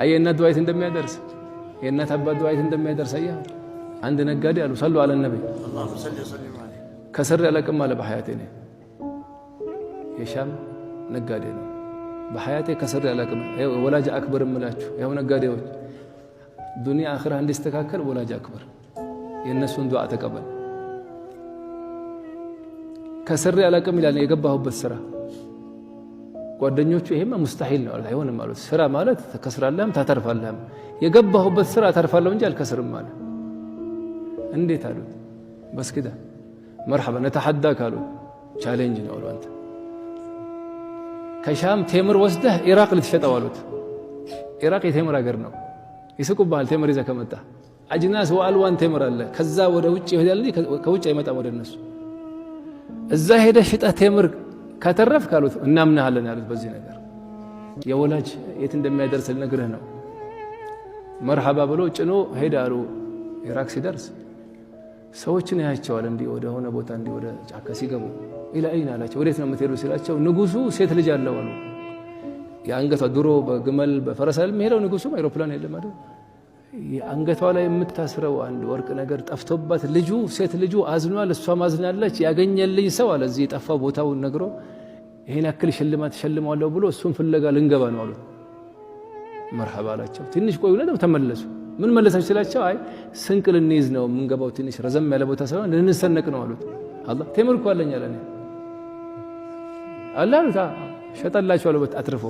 አየህ የእናት ዱዓ የት እንደሚያደርስ፣ የእናት አባት ዱዓ የት እንደሚያደርስ አየህ። አንድ ነጋዴ አሉ፣ صلوا على النبي፣ ከስሬ አላቅም አለ በሐያቴ። እኔ የሻም ነጋዴ ነው። በሐያቴ ከስሬ አላቅም። ወላጅ አክብር እምላችሁ ያው ነጋዴዎች፣ ዱንያ አኽራ እንዲስተካከል ወላጅ አክብር፣ የእነሱን ዱዓ ተቀበል። ከስሬ አላቅም ይላል የገባሁበት ስራ። ጓደኞቹ ይሄማ مستحيل ነው አይሆንም አሉት። ስራ ማለት ትከስራለህም ታተርፋለህም። የገባሁበት ስራ አተርፋለሁ እንጂ አልከስርም አለ። እንዴት አሉት። بس كده مرحبا نتحداك አሉት። Challenge ነው አሉ። አንተ ከሻም ቴምር ወስደህ ኢራቅ ልትሸጠው አሉት። ኢራቅ የቴምር ሀገር ነው። ይስቁብሃል ቴምር ይዘህ ከመጣ። أجناس وألوان ቴምር አለ። ከዛ ወደ ውጭ ይሄዳል፣ ከውጭ አይመጣም ወደ እነሱ። እዛ ሄደህ ሽጠህ ቴምር ካተረፍክ አሉት እናምናሃለን ያሉት። በዚህ ነገር የወላጅ የት እንደሚያደርስ ልነግርህ ነው። مرحبا ብሎ ጭኖ ሄደ አሉ። ኢራቅ ሲደርስ ሰዎችን ያያቸዋል። እንዲህ ወደ ሆነ ቦታ፣ እንዲህ ወደ ጫካ ሲገቡ إلى أين አላቸው። ወዴት ነው የምትሄዱ ሲላቸው ንጉሱ ሴት ልጅ አለው አሉ። የአንገቷ፣ ድሮ በግመል በፈረስ አይደል የሚሄደው ንጉሱም፣ አይሮፕላን የለም አይደል? የአንገቷ ላይ የምታስረው አንድ ወርቅ ነገር ጠፍቶባት ልጁ፣ ሴት ልጁ አዝኗል፣ እሷም አዝናለች። ያገኘልኝ ሰው አለ እዚህ የጠፋው ቦታውን ነግሮ ይሄን ያክል ሽልማት እሸልመዋለሁ ብሎ እሱን ፍለጋ ልንገባ ነው አሉት። مرحبا አላቸው። ትንሽ ቆዩና ተመለሱ። ምን መለሳችሁ ሲላቸው አይ ስንቅ ልንይዝ ነው የምንገባው፣ ትንሽ ረዘም ያለ ቦታ ስለሆነ ልንሰነቅ ነው አሉት። አላህ ቴምር እኮ አለኝ አለ አለ አሉት። ሸጠላቸው አትርፎ።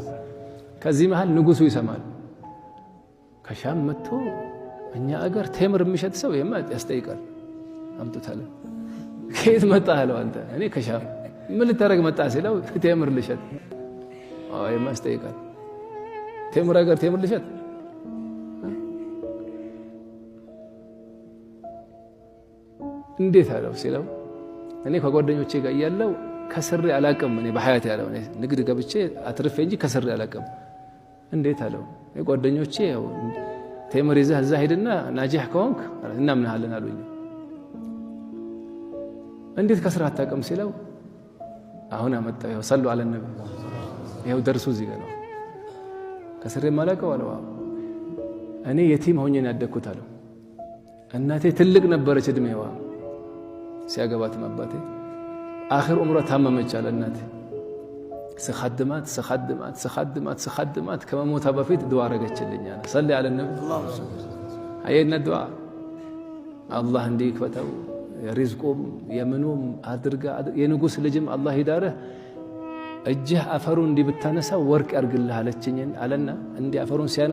ከዚህ መሃል ንጉሱ ይሰማል። ከሻም መጥቶ እኛ አገር ቴምር የሚሸጥ ሰው ይሄማ ያስጠይቃል። አምጡታለ። ከየት መጣህ አለው። አንተ እኔ ከሻም፣ ምን ልታደርግ መጣህ ሲለው ቴምር ልሸጥ። አዎ ይሄማ ያስጠይቃል። ቴምር አገር ቴምር ልሸጥ እንዴት አለው ሲለው እኔ ከጓደኞቼ ጋር እያለው ከስሬ አላቅም። እኔ በሐያት ያለው ንግድ ገብቼ አትርፌ እንጂ ከስሬ አላቅም። እንዴት አለው። ጓደኞቼ ያው ቴምር ይዘህ እዛ ሄድና ناجح ከሆንክ እናምንሃለን አሉኝ። እንዴት ከስራ አታውቅም ሲለው አሁን አመጣው። ይኸው صلوا على النبي፣ ይኸው ደርሱ እዚህ ጋር ነው። ከስሬ የማላውቀው አለው። እኔ የቲም ሆኜ ነው ያደግኩት አለው። እናቴ ትልቅ ነበረች እድሜዋ ሲያገባትም አባቴ آخر عمرها ታመመች አለ። እናቴ ስኻድማት ስኻድማት ስኻድማት ስኻድማት ከመሞታ በፊት ዱዓ አረገችልኝ አለ። صل على النبي። አየነ ዱዓ አላህ እንዲህ ይክፈተው ሪዝቁም የምኑም አድርጋ የንጉስ ልጅም አላህ ይዳርህ እጅህ አፈሩን እንዲህ ብታነሳ ወርቅ ያርግልህ አለችኝ አለና እንዲህ አፈሩን ሲያነሳ